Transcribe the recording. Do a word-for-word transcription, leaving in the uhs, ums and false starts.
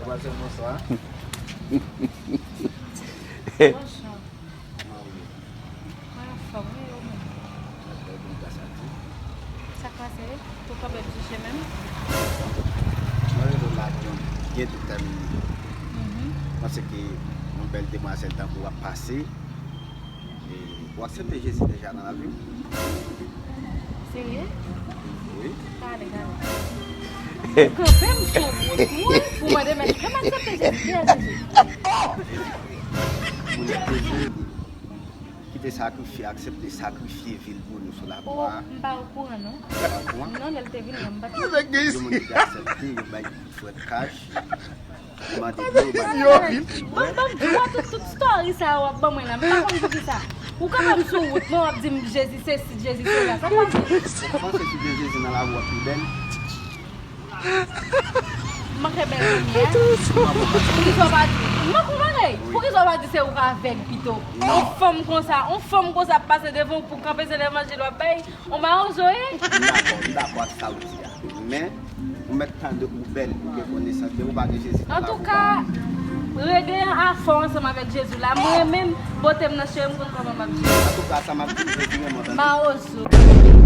Bonswa, bonswa. Bonjou. Kòman w ye? Mwen anfòm, wi, ou menm? Mwen trè byen, gras a Dye. Sa k pase? Ou kanpe ap chèche menm? Mwen rele w la, gen, gen tout tan. Mhm. Mwen panse ke yon bèl demwazèl tankou w ap pase. E, ou aksepte Jezi deja nan lavi w? Serye? Wi. Gade, gade. Ou kanpe m sou wout mwen pou mande m èske m aksepte Jezi. Ki Jezi? Moun ki te vini, ki te sakrifye, aksepte sakrifye vi l pou nou sou lakwa. Oh, m pa okouran non. Ou pa okouran? Non, lè l te vini an, m pa t. Yon moun ki te aksepte, yo bay frèt kach. Mande dlo, mande. Yo, ban, ban, ban, tout, tout story sa yo w ap ban mwen la. M pa konn poukisa. Ou kapab sou wout mwen, w ap di m Jezi sesi, Jezi sela. Sa pa vre. Ou panse si gen Jezi nan lavi w ap pi bèl? M manke bèl kounye a. Poukisa w pa di? M manke w bagay. Poukisa w pa di se ou k avèg pito? Yon fanm konsa, yon fanm konsa ap pase devan w pou kanpe se levanjil w ap bay. Yon mawozo ye? M dakò, m dakò ak sa w di a. Men, ou mèt tande ou bèl, ou gen konesans de ou, pa gen Jezi nan lavi w. Antouka, rege a fò ansanm avèk Jezi w la. Mwen menm, bote m nan cheve m konn kòman m ap viv. Antouka, sa m ap di, Jezi renmen w, tande. Mawozo.